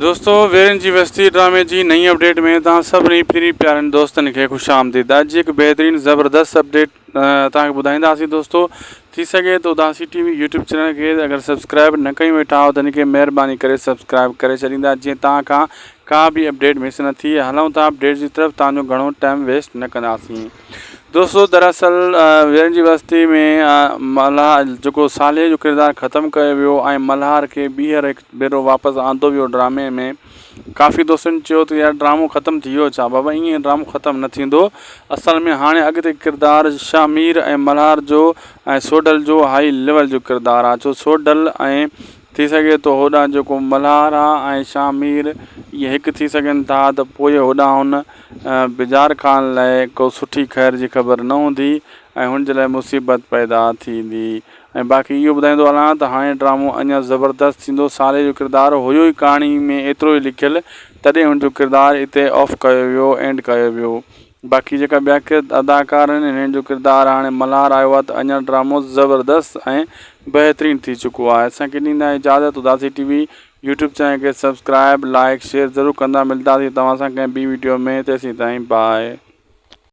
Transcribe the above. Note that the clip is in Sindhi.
دوستو ويرين جي وستي ڊرامي جي نئين اپڊيٽ ۾ توهان سڀني پرين پيارن دوستن کي خوش آمديد اڄ هڪ بهترين زبردست اپڊيٽ توهان کي ٻڌائينداسين دوستو ٿي سگهي ته Udasi T V YouTube channel کي اگر سبسڪرائب نه ڪيون ويٺا آهيو ته ان کي مهرباني ڪري سبسڪرائب ڪري ڇڏيندا جيئن توهان کان ڪا به اپڊيٽ مس نه ٿئي هلون ٿا اپڊيٽ جي طرف توهان جو گهڻو ٽائم ويسٽ نه ڪنداسين دوستو دراصل ويرن جي وستي ۾ ملهار جيڪو صالح جو ڪردار ختم ڪيو ويو ۽ ملهار کي ٻيهر هڪ ڀيرو واپس آندو ويو ڊرامي ۾ ڪافي دوستن چيو ته يار ڊرامو ختم ٿي ويو ڇا بابا ائين ڊرامو ختم نه ٿيندو اصل ۾ هاڻي اڳتي ڪردار شاهمير ۽ ملهار جو ۽ سوڍل جو هائي ليول جو ڪردار آ ڇو سوڍل ۽ ٿي سگهي ٿو هوڏانهن جيڪو ملهار آ ۽ شاهمير اهي هڪ ٿي سگهن ٿا ته پوء هوڏانهن هن بجار خان لاء ڪو سٺي خير جي خبر نه هوندي ۽ هن جي لاء مصيبت پيدا ٿيندي ۽ باقي اهو ٻڌائيندو هلان ته هاڻي ڊرامو اڃا زبردست ٿيندو صالح جو ڪردار هيو ئي ڪهاڻي ۾ ايترو ئي لکيل تڏهن هن جو ڪردار اتي آف ڪيو ويو اينڊ ڪيو ويو باقي جيڪا ٻيا اداڪار آهن انهن جو ڪردار هاڻي ملهار آيو آهي ته اڃا ڊرامو زبردست ۽ بهترين ٿي چڪو آهي اسان کي ڏيندا اجازت Udasi T V YouTube channel کي سبسڪرائب لائڪ شيئر ضرور ڪندا ملداسين توهان سان ڪنهن ٻي ويڊيو ۾ تيسين تائين باء.